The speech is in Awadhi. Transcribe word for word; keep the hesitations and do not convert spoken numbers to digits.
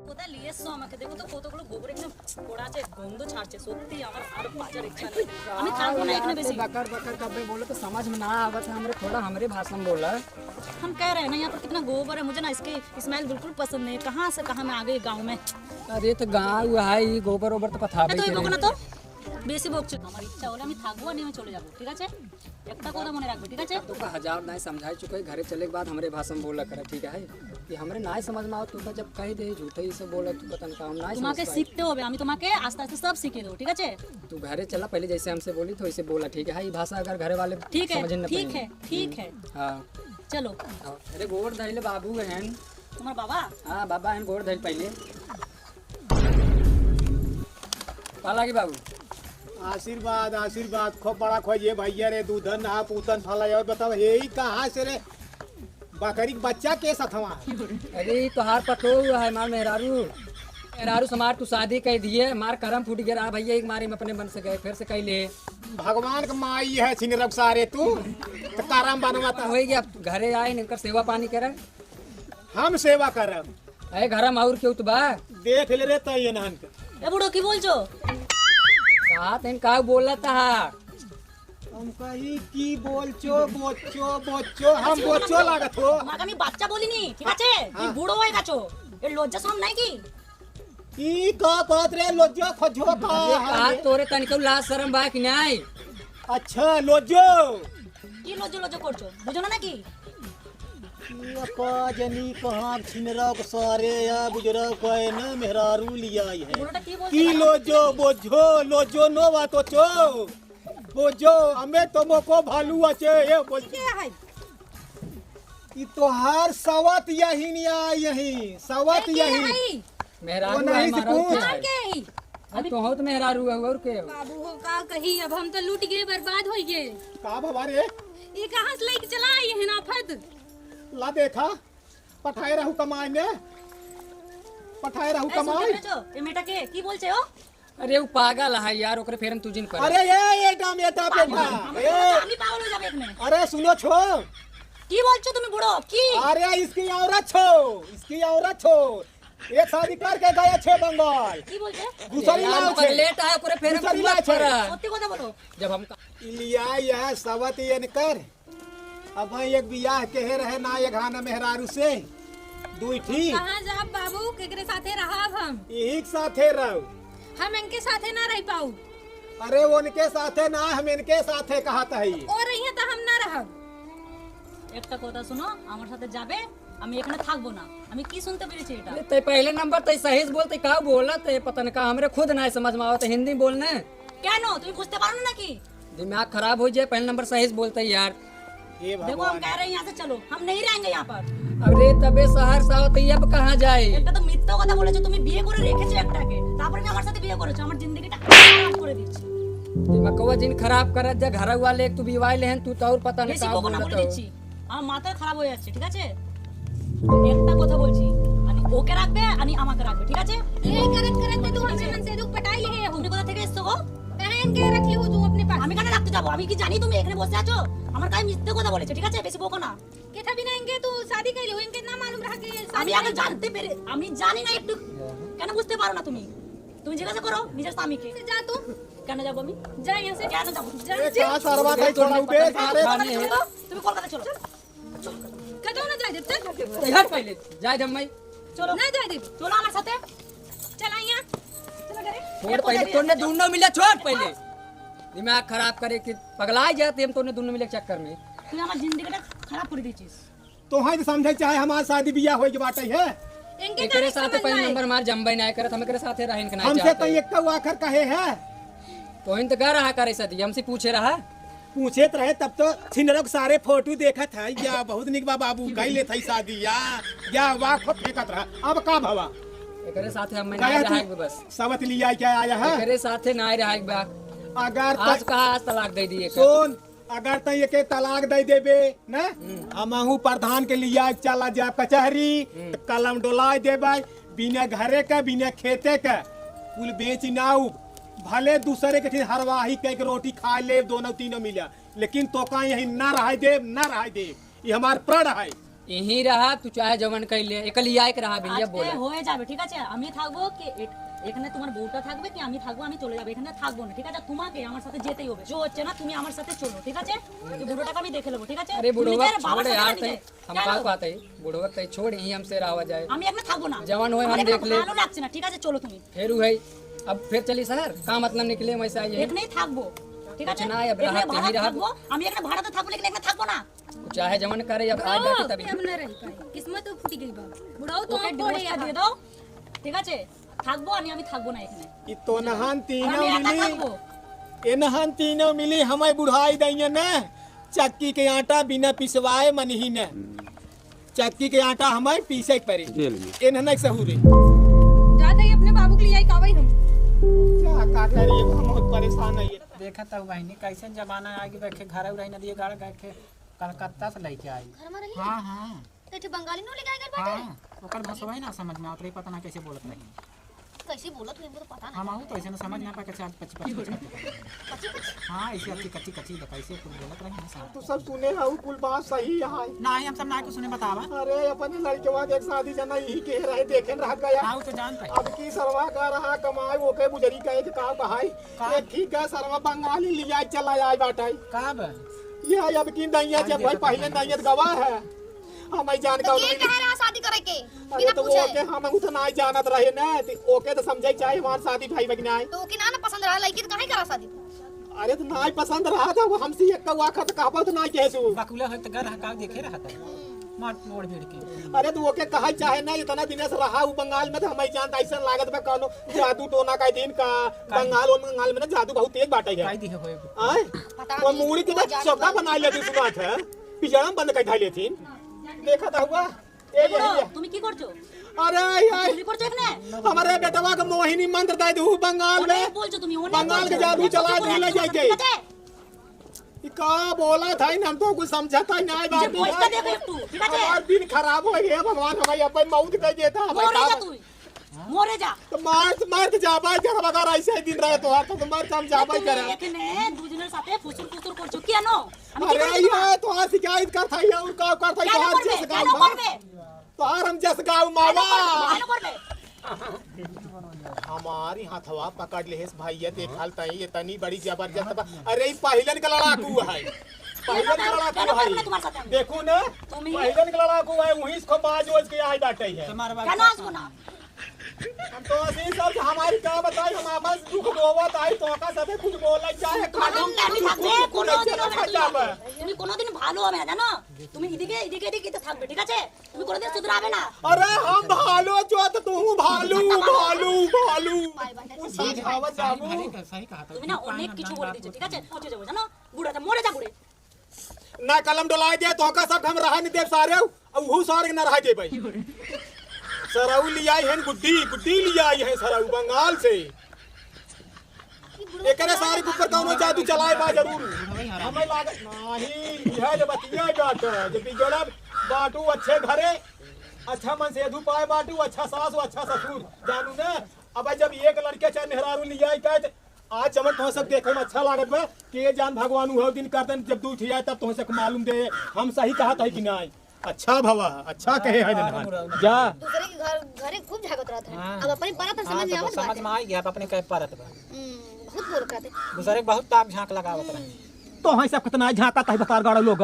কোথা লিয়ে এসছো আমাকে? দেখো তো কতগুলো গোবর এখানে পড়ে আছে, গন্ধ ছাড়ছে। সত্যি আমার আর বাঁচার ইচ্ছা নেই। আমি থাকবো না এখানে বেশি। बकर बकर कब बोलो तो समझ में ना आवत है हमरे, थोड़ा हमरे भाषा में बोला। हम कह रहे हैं ना, यहाँ पर कितना गोबर है, मुझे ना इसकी smell बिल्कुल पसंद नहीं है। कहाँ से कहाँ में आ गई गाँव में। अरे तो गाँव है, ये गोबर ओबर तो पता ए, तो ये बोको ना तो। বেশি বকছো। আমার ইচ্ছা হলে আমি থাকবো, আর নেই আমি চলে যাবো, ঠিক আছে? একটা কথা মনে রাখবে, ঠিক আছে? তোকে हजार नाय समझाई चुके, घरे चले के बाद हमरे भाषा में बोला करे, ठीक है? कि हमरे नाय समझ में आवत, तू तो जब कह दे झूठे ही से बोला, तू पता नहीं काम नाय তোমাকে समझ पाई। শিখতে হবে, আমি তোমাকে আস্তে আস্তে সব শিখিয়ে দেবো, ঠিক আছে? तू घरे चला, पहले जैसे हमसे बोली तो वैसे बोला, ठीक है? ये भाषा अगर घरे वाले ठीक है, समझ न ठीक पाएंगे। है, ठीक है। हाँ। चलो। हाँ। अरे गोड़ धइले बाबू हैं। तुम्हारा बाबा? हाँ, बाबा हैं, गोड़ धइल पहले। पाला की बाबू। आशीर्वाद, आशीर्वाद, खूब बड़ा खोजिए भैया रे, दूधन ना पूतन फला। और बताओ, हे ई कहाँ से रे? बकरी के बच्चा के सथवा? अरे, ई तोहार पतोह है, हमार मेहरारू। मेहरारू से हमार तू शादी कइ दिए, हमार करम फूट गया रहा भैया, एक मारे में अपने मन से गए, फिर से कइ ले। भगवान के माई है छिनरक सारे तू, तो करम बनवा तो होई गया, घरे आए, इनकर सेवा पानी करे। हम सेवा करब। अरे घर में और केहू तो बा? देख ले रे तई एनहन के। ए बूढ़ो, की बोलछो? का तेन का बोलत हा? हम कही की बोलछो, बोचो, बोचो, हम बोचो लागत हो। তোমাকে আমি বাচ্চা বলিনি, ঠিক আছে? हाँ। তুমি বুড়ো হয়ে গেছো। এর লজ্জা শরম নাই কি? ई का कहत रे, लोजो खोजो का अरे, का है? तोरे तनिको लाज शरम बा कि नाई? अच्छा, लोजो। কি লজ্জো লজ্জো করছো? বুঝো না নাকি? ये का जनी कहाँ छिनरा को सारे या बुजरा को है ना, मेहरारू लिया आई है। বুড়োটা কি বলছে কি জানো? लोजो, बोझो, लोजो नो बातो चो। बोझो, हमें तो मोको भालू अचे, ये बोझो। के है? ई तोहार सवत यही नहीं आई यही, सवत ए, के यही। है? मेहरारू वो नहीं है, से मारा पूछ। क्या है? और के ही? अब तो हो तो मेहरारू है, और के हो? बाबू हो, का कही, अब हम तो लूट गए, बर्बाद हो गए। का बाबा रे? ये कहाँ से लेके चला आई है नाफत? ला देखा, पठाए रहू कमाई में, पठाए रहू ए, सुन कमाई। तो बेटो, ये बेटा के, की बोलछे हो? अरे, वो पागल है यार, ओकरे फेर में तू जिन कर। अरे, ये, ये डाम, ये डाम, पागल, बेटा, हम ए। तो हम ही पागल हो जाबे एक में। अरे, सुनो छो। की बोलछो तुम बूढ़ो, की? अरे, इसकी औरत छो, इसकी औरत छो। एक शादी करके गए छे बंगाल। की बोलछे? दूसरी यार, लाओ छे। पगलेट है, ओकरे फेर में दूसरी तू लाओ मत छे। पड़ा। सत्य को तो बोलो। जब हम इलिया यह सवत ये कर। अब एक बियाह केहे रहे ना, एक हाना मेहरारू से, दुई ठी। कहाँ जाब बाबू, केकरे साथे रहब हम? यही के साथे रहो। हम इनके साथे ना रह पाऊ। अरे, उनके साथे ना, हम इनके साथे कहत हई। ও রইহে তো हम ना रहब। একটা কথা শুনো, আমার সাথে যাবে, আমি এখানে থাকবো না। আমি কি শুনতে পেরেছি এটা? अरे, तै पहले नंबर तै सही से बोलते, का बोलत है, पता न का, हमरे खुद ना समझ में आवत, हिंदी बोलने। কেন? তুমি বুঝতে পারো না নাকি? दिमाग खराब हो जाए, पहले नंबर सही से बोलते यार। हे देखो, हम भगवान। कह रहे हैं, यहाँ से चलो, हम नहीं रहेंगे यहाँ पर। अरे तबे शहर से आओ तो ये अब कहाँ जाए? একটা তো মিথ্যা কথা বলেছো, তুমি বিয়ে করে রেখেছো একটাকে, তারপরে কি আমার সাথে বিয়ে করেছো? আমার জিন্দেগিটা খারাপ করে দিচ্ছি। दिमागवा जिन खराब करत जा, घर वाले एक तू बिवाई लेहन, तू तो और पता नहीं বেশি का বকো না, बोलत বলে हो। দিচ্ছি। আমার মাথা খারাপ হয়ে যাচ্ছে, ঠিক আছে? একটা কথা বলছি, আনি ওকে রাখবে, আনি আমাকে রাখবে, ঠিক আছে? এই করত করত তো तू हमसे, हमसे दुख पटाई ले हो। তুমি কোথা থেকে এসছো গো? कहाँ इनके रख ली हो तू अपने पास? আমি কেন রাখতে যাবো? আমি কি জানি তুমি এখানে বসে আছো? আমার গায়ে মিথ্যে কথা বলেছে, ঠিক আছে? বেশি বকো না। কেথা বিনা इनके तू शादी कर ली हो, इनके ना मालूम रहा कि ये शादी আমি আগে नहीं। জানতে পেরে, আমি জানি না একটু। কেন বুঝতে পারো না তুমি? তুমি জিজ্ঞাসা করো নিজের স্বামীকে। যা তো। কেন যাবো আমি? যা यहाँ से। কেন যাবো? যা, ए, যা। का सरवा खाई छोड़ा उबे, सारे। তুমি কলকাতা চলো। कतौ ना जाए देब, चल। तो हट पहले, जाए दे मैं। চলো। না যাই দেব। চলো আমার সাথে। चल यहाँ। चलो घरे। छोड़ पहले, तोने दोनों मिले, छोड़ पहले। दिमाग खराब करे कि पगला जाते हम तोने दोनों मिले चक्कर में। তুই আমার জিন্দেগিটা খারাপ করে দিয়েছিস। तोहई तो समझे चाहे हमार शादी बियाह होई के बाटे है। इनके एकरे साथे पहले नंबर मार जम्बे ना करत, हम एकरे साथे रहे, इनके ना हमसे चाहते। तो एक आखर कहे है। तोहिन तो गा रहा करे सदी, हमसे पूछे रहा। पूछे तो रहे तब तो छिनरक सारे फोटो देखत है, या बहुत निक बा बाबू, कई लेत है शादी, या, या वाह, खूब फेंकत रहा। अब का भवा? एकरे साथे हम ना रहे बस। सवत लिया क्या आया है? एकरे साथे ना रहे बा। अगर आज कहा आज तलाक दे दिए। सुन, अगर तैं एके तलाक दे देबे ना, हम्म। हमहू प्रधान के लिया चला जाब कचहरी, हम्म। तो कलम डोलाए देबे, बिना घरे के, बिना खेते के, कुल बेच ना उब, भले दूसरे के ठिन हरवाही कह के रोटी खा ले, दोनों तीनों मिला, लेकिन तोका यही ना रह देब, ना रह देब, ये हमार प्रण है। ইহি রাহা, তু চাহে যেমন কইলে, একলি আইক রাহা, ভইয়া আজকে বলা। হয়ে যাবে, ঠিক আছে? আমি থাকবো কি এক-, এখানে তোমার বউটা থাকবে কি আমি থাকবো, আমি চলে যাবো, এখানে থাকবো না, ঠিক আছে? তোমাকে আমার সাথে যেতেই হবে, যে হচ্ছে না, তুমি আমার সাথে চলো, ঠিক আছে? এই বুড়োটাকে আমি দেখে নেবো, ঠিক আছে? আরে তুমি বুড়োবা, নিজের বাবার छोड़ সাথে यार, নিজে। तई, हम का कहत हई, बुढ़वा तई छोड़, यहीं हमसे रहा जाए। আমি এখানে থাকবো না। जवन होए, हम देख ले। আমার এখানে ভালো লাগছে না, ঠিক আছে? চলো তুমি। फिर वही, अब फिर चली शहर, का मतलब निकले वैसे आई है। এখানেই থাকবো, ঠিক আছে? कुछ ना, अब এখানে রাহা, ভাড়া यहीं রাহা। থাকবো, আমি এখানে ভাড়াতে থাকবো, लेकिन এখানে থাকবো না। चाहे जवन करे, अब आज बाकी तभी। हम ना रही पाए, किस्मत तो फूटी गई बा। बुढ़ऊ तो ओके, हम डिवोर्स पड़े का यहाँ। दे दो, ठीक আছে? থাকবো আমি, আমি থাকবো না এখানে। ई तो नहान तीनों আমি একা मिली, থাকবো। ए नहान तीनों मिली, हमें बुढ़ाई दइया न, चक्की के आटा बिना पिसवाए मन ही न। चक्की के आटा हमें पीसे के पड़े। जेल में। इन्हें नहीं सहूरे। जाते ही अपने बाबू के लिए आई कावई हम। क्या का करिए, हम बहुत परेशान है ये। देखा तो बहिनी, कैसन जमाना आ गया, बैठे घर उराई नदिए गाड़ गए थे। कलकत्ता से लेके आई। घर में रही? हाँ, हाँ। तो इठे बंगाली नो लेके आए घर बैठे? हाँ, ओकर भाषा वही ना समझ में आवत रही, पता ना कैसे बोलत रही। कैसे बोलत रही, हमको तो पता ना। हम आहू तो ऐसे ना समझ ना पाए, कैसे आज पच्ची पच्ची करते हैं। पच्ची पच्ची? हाँ, ऐसे अच्छी कच्ची कच्ची बताई से कुछ बोलत रही ना साहब। तू सब सुने हो, कुल बात सही है। नहीं, हम सब ना कुछ सुने बतावा। अरे, अपने लड़के बाद एक शादी जना यही के रहे, देखे रह गया। हाँ, वो तो जानता है। अब की सरवा का रहा कमाए, वो के बुजरी का एक काम बहाई। का? एक ठीक है, सरवा बंगाली लिया चला आए बाटाई। का बा? ये है, अब की दैया जब भाई पहिले दैया गवा है, हम आई जान तो का के उधर कहे रहा शादी करे के? अरे बिना तो पूछे? ओके हम उतना नहीं जानत रहे ना, तो ओके तो समझे चाहे हमार शादी भाई बहिना है। तो ओके ना, ना पसंद रहा, लड़की तो काहे करा शादी? अरे तो नहीं पसंद रहा था, वो हमसे एक कौआ खत कहबो तो नहीं कहे सु। बकुला है तो घर हका देखे रहा था। मार मोड़ भिड़ के। अरे तो ओके कहा चाहे ना, इतना दिन से रहा वो बंगाल में, तो हम आई जानत ऐसा लागत बा कौनो जादू टोना का दिन का। का? बंगाल और बंगाल में ना जादू बहुत तेज बाटे है। काई दिहे होए? आय? पता वो नहीं, मूड़ी के वो तो जादू चौका का। बना लेती सुनात है। पिजड़ा में बंद कर धाई लेथिन। देखा था हुआ? ए, ये, ये। তুমি কি করছো? अरे, ये। তুমি করছো এখানে? हमारे बेटवा के मोहिनी मंत्र दे दू बंगाल में। অনেক বলছো তুমি, অনেক বলছো। बंगाल के जादू चला दू, ले जाके। ঠিক আছে? ई का बोला था इन, हम तो कुछ समझा था नहीं, बात मुझे बोझ का देखो एक तू, ठीक है? हमार दिन खराब हो गया, भगवान हमारी अपन मौत कर देता, हमारे मरे जा काम। तू, मरे जा। तो मार, मार तो जाबा ही करब, अगर ऐसे ही दिन रहे तो, तो मार तो हम जाबा ही करब। এখানে দুজনের সাথে ফুসুর ফুসুর করছো কেন? আমি কি अरे, করেছি তোমার? ये तो आज शिकायत कर था, ये और का कर था, क्या बाहर करबे? जैसे क्या काम करबे? तोहार हम जस गाँव क्या मामा। करबे? क्या करबे? हमारी हथवा पकड़ लेहेस भैया, देखल तई इतनी बड़ी जबरदस्त बा। अरे, ई पहिलन का लड़ाकू है, पहिलन का लड़ाकू है। देखू ना, पहिलन का लड़ाकू है, वहीं इसको बाज ओज के आई बाटे है। क्या नाज को ना? हम तो असी सब हमारी का बताई, हम आपस दुख रोवत आई, तो का सबे कुछ बोला चाहे मालूम नहीं, हम तो कोनो दिन, तुम कोनो दिन भालो में, जानो? তুমি এদিকে, এদিকে, এদিকে তো থাকবে, ঠিক আছে? তুমি কোনোদিন শুধরাবে না। अरे हम भालो जो तो तू भालू, भालू, भालू। तू समझावत जाबू। তুমি না অনেক কিছু বলে দিচ্ছ, ঠিক আছে? পচে যাবো, জানো? বুড়া তো মরে যা, বুড়ে। ना कलम डोलाए दे, तोहका सब हम रहा नहीं देब सारे, और उहू सारे के ना रहा देबै। सरऊ लियाई है गुड्डी, गुड्डी लियाई है सरऊ बंगाल से। एकरे सारे के ऊपर कौनो जादू चलाए बा जरूर। हमें लागत नाही, यह जे बतिया जात है, जे बिगड़ब बाटू अच्छे घरे, अच्छा मन से एधू पाए बाटू, अच्छा सास, अच्छा ससुर, जानू ना। अब जब एक लड़के चाहे मेहरारू लियाई का, आज जवन तोह सब देखे में अच्छा लागत बा कि ये जान भगवान उहो दिन कर देन जब दूठ जाए तब तोह से मालूम दे हम सही कहत है कि नाई। अच्छा भवा, अच्छा कहे है हाँ, ननहान। हाँ, जा। दूसरे के घर, घरे खूब झाँकत रहत है। हाँ। अब अपने परत है, हाँ, समझ में तो आवत समझ बाटे। में आई गया, अब अपने कहे परत बा। हम्म, बहुत बोलत रहते। दूसरे के बहुत ताक झाँक लगावत रहे। तो है सब कितना झाँकत है बतार गाड़ा लोग।